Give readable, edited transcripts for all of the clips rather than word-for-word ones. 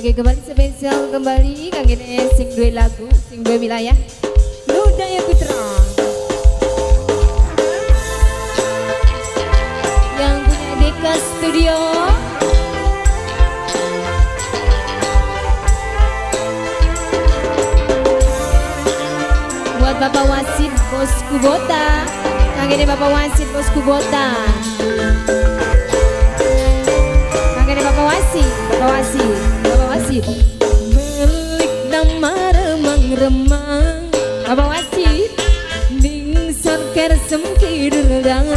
Oke, kembali spesial kembali kang ini sing duwe lagu, sing duwe wilayah Lodaya Putra. Yang punya Deka Studio. Buat Bapak Wasit Bos Kubota. Kang ini Bapak Wasit Bos Kubota. Kang ini Bapak Wasit, Bapak Wasit. Belik nama remang-remang Bapak Wasit ning sorker semkidul dalang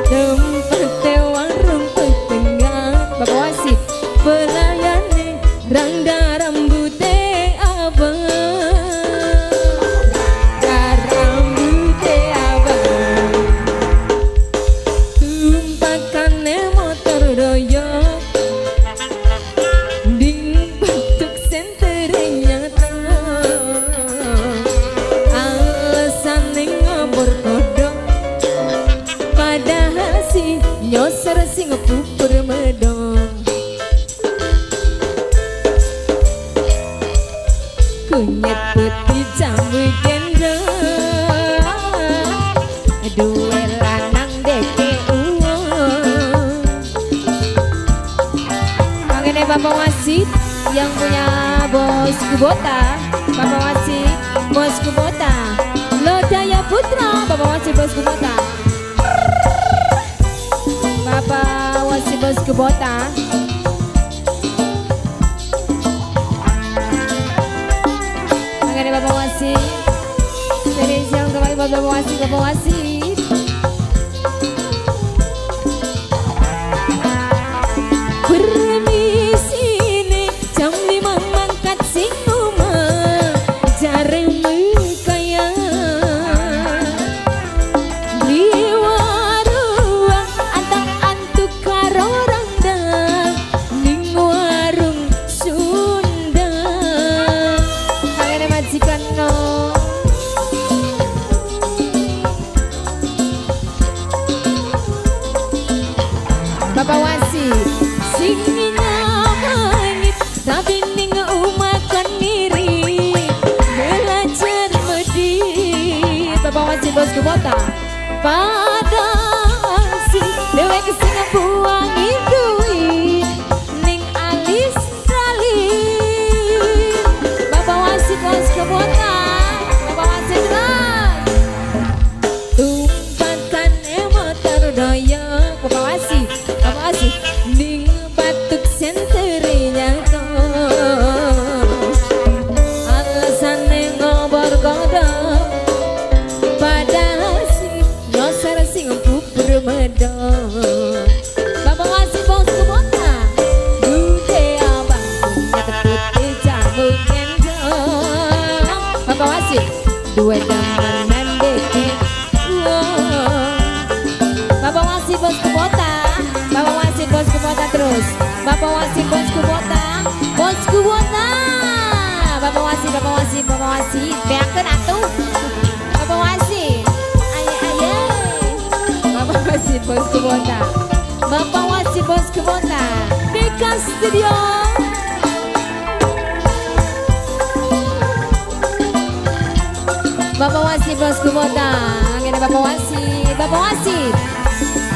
tempat warung petengah Bapak Wasit pelayane rangda rambute abang rambute abang tumpakane motor doyok nyoser sing pupur medong kunyit putih jambu gendong duwe lanang deke uang. Mangene Bapak Wasit yang punya Bos Kubota, Bapak Wasit Bos Kubota, Lodaya Putra, Bapak Wasit Bos Kubota. Bapak Wasit Bos Kubota. Makanya Bapak Wasit spesial kembali buat Bapak Wasit, Bapak Wasit. Permisi nih jam 5 mangkat sing omah jare mekaya Bapak Wasit sing nyamangit tapi ning omah kon ngiri belajar medit Bapak Wasit Bos Kubota padahal si dewek sing buangi duit ning alis tali Bapak Wasit Bos Kubota Bapak Wasit terus tumpakane motor doyok Bapak Wasit Bapak Wasit ning batuk sentere nyata alasane ngobor kodok padahal sing nyoser sing pupur medok Bapak Wasit Bos Kubota dude abang punya putih jambu gendong Bapak Wasit duwe demenan deke Bapak Wasit Bos Kubota, Bapak Wasit Bos Kubota terus. Bapak Wasit Bos Kubota, Bos Kubota. Bapak Wasit, Bapak Wasit, Bapak Wasit. Beakeun atuh. Bapak Wasit. Aye aye. Bapak Wasit Bos Kubota. Bapak Wasit Bos Kubota. Deka Studio. Bapak Wasit Bos Kubota. Ngene Bapak Wasit, Bapak Wasit.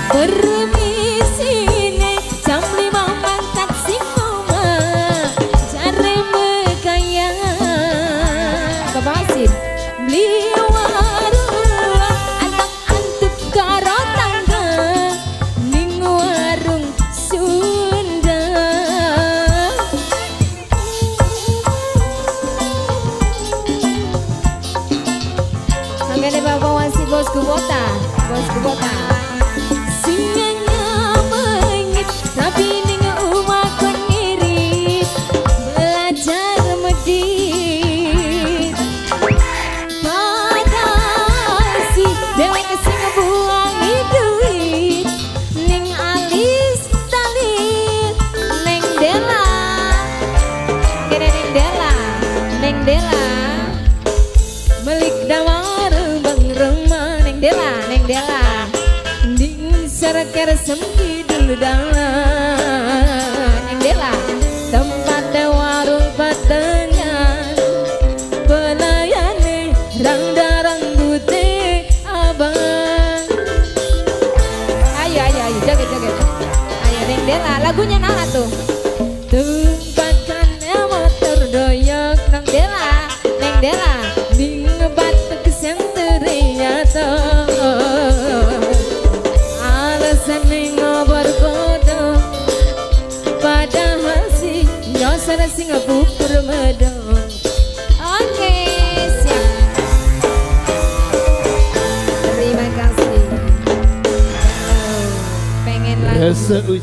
Permisi nih jam 5 mangkat sing omah jare mekaya Bapak Wasit beli warung antak antuk karo tangga ning warung Sunda. Mangkane Bapak Wasit Bos Kubota, Bos Kubota. Tapi ning omah kon ngirit belajar medit padahal si dewek sing buangi duit ning alis talit ning Dela kene ning Dela ning Dela melik damar bang remah ning Dela ning Dela ning saraker semkidul dalang. Neng Dela. abang. Ayo ayo ayo joget joget. Ayo Neng Dela, lagunya nah tuh. Tumpahkan motor doyok Neng Dela, Neng Dela. Ning batuk sang teriato. Alasan ngobor kodok, padahal sih nyosor sing bubur medok. Oke, siap. Terima kasih. Pengen lagu.